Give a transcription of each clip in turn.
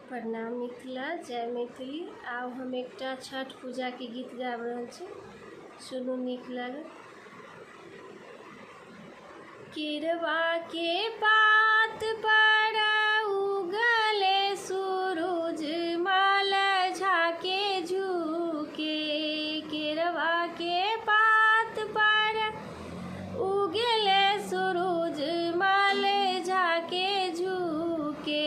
प्रणाम मिथिला, जय मैथिली। आब हम एकटा छठ पूजाके गीत गाबि रहल छी, सुनू, नीक लागत। केरवा के पात पर उगले सूरुज माल झाके झुके। केरवा के पात पर उगले सूरुज माल झाके झुके।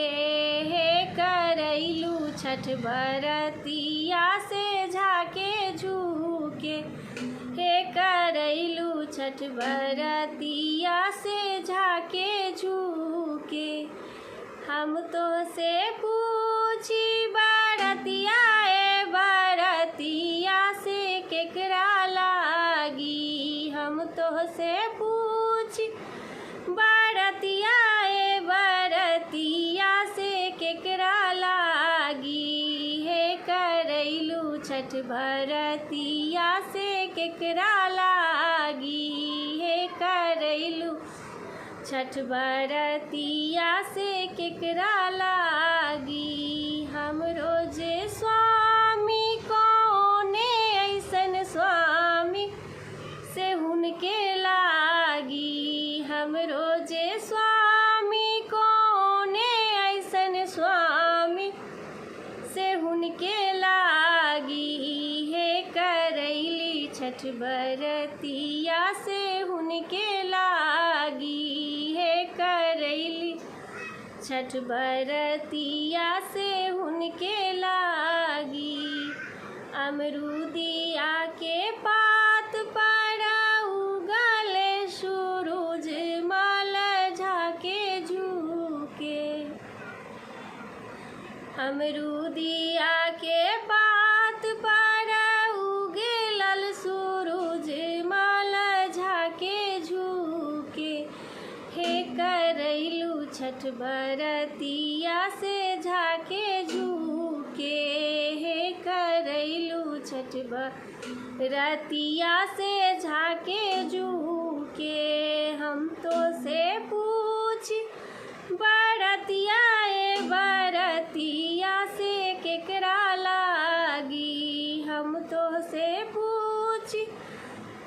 हे करैलू छठ बरतिया से झाके झुके। हे करैलू छठ बरतिया से झाके झुके। हम तो से पूछी बरतिया ए बरतिया से केकरा लागी। हम तो से पूछी बरतिया ए बरतिया से केकरा लागी। हे करैलू छठ बरतिया से केकरा लागी। हे करैलू छठ बरतिया से केकरा लागी। हम रोजे स्वामी कौने ऐसन स्वामी से हुनके लागी। हम रोजे स्वामी कौने ऐसन स्वामी से हुनके लागी। हे करैली छठ बरतिया से हुनके लागी। हे करैली छठ बरतिया से हुनके लागी। अमरूदिया के पात पर उगले सूरुज माल झाके झुके। अमरूदिया के पात पर उगलल सूरुज माल झाके झुके। हे करैलू छठ बरतिया से झाके झुके। हे करैलू छठ बरतिया से झाके झुके। हम तो से पूछ बरतिया ए बरतिया से केकरा लागी। हम तो से पूछ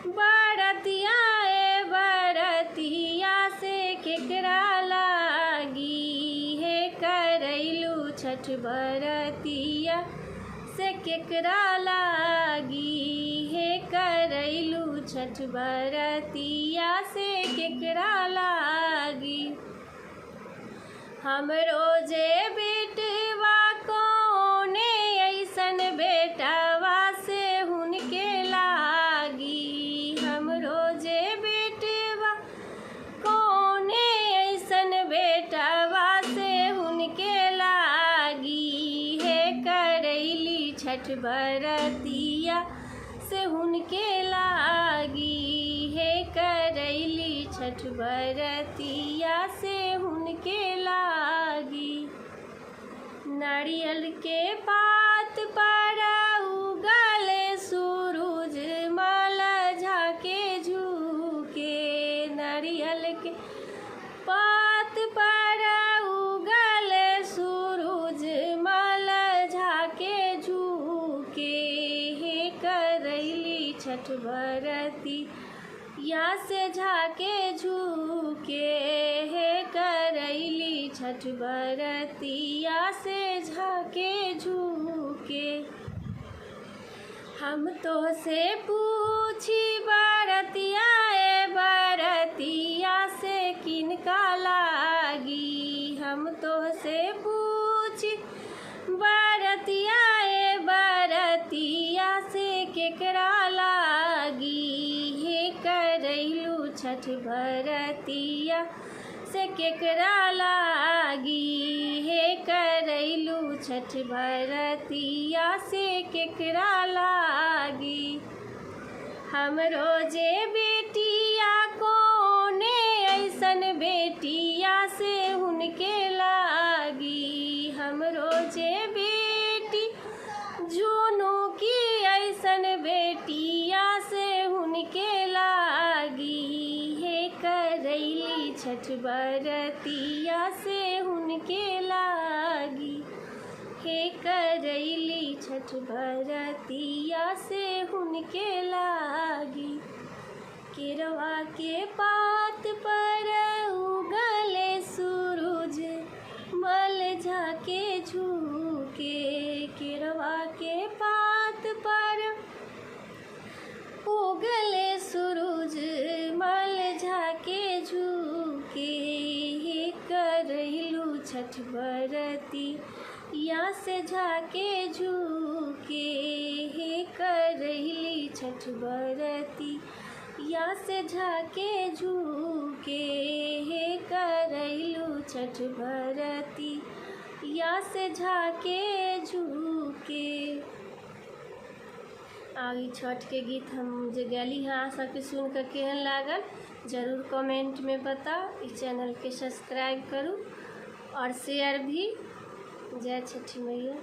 बरतिया ए बरतिया से केकरा लागी। हे करैलू छठ बरतिया से केकरा लागी। हे करैलू छठ बरतिया से केकरा लागी। हम रोजे बेटवा कौने ऐसन बेटवा से हुनके लागी। हम रोजे बेटवा कौने ऐसन बेटवा से हुनके लागी। हे करैली छठ बरतिया से हुनके लागी। हे करैली छठ बरतिया से हुनके लागी। नारियल के पात पर उगले सूरुज माल झाके झुके। नारियल के पात पर उगले सूरुज माल झाके झुके। हे करैली छठ बरती या से झाके झुके। हे करैली छठ बरतिया से झाके झुके। हम तो से पूछी बरतिया ए बरतिया से किनका लागी। हम तो से पूछी बरतिया ए बरतिया से केकरा लागी। हे करैलू छठ बरतिया से केकरा लागी। हे करैलू छठ बरतिया से केकरा लागी। हम रोजे बेटिया कौने ऐसन बेटिया से हुनके लागी। हम रोजे बेटी झुनू की ऐसन बेटिया से हुनके लागी। हे करैली छठ बरतिया से हुनके लागी। छठ भरतिया से हुनके लागी। केरवा के पात पर उगले सूरज मल झाके झुके। केरवा के पात पर उगले सूरज मल झाके झुके। करैलू छठ बरती या से झाके झुके। हे करैली छठ बरती या से झाके झुके। हे करैलू छठ बरती या से झाके झुके। आ ई छठ के गीत हम जे गैली हँ, अहाँ सबके सुनि कऽ केहन लागल जरूर कमेंटमे बताउ। ई चैनलके सब्सक्राइब करू और शेयर भी। जय छठी मैया।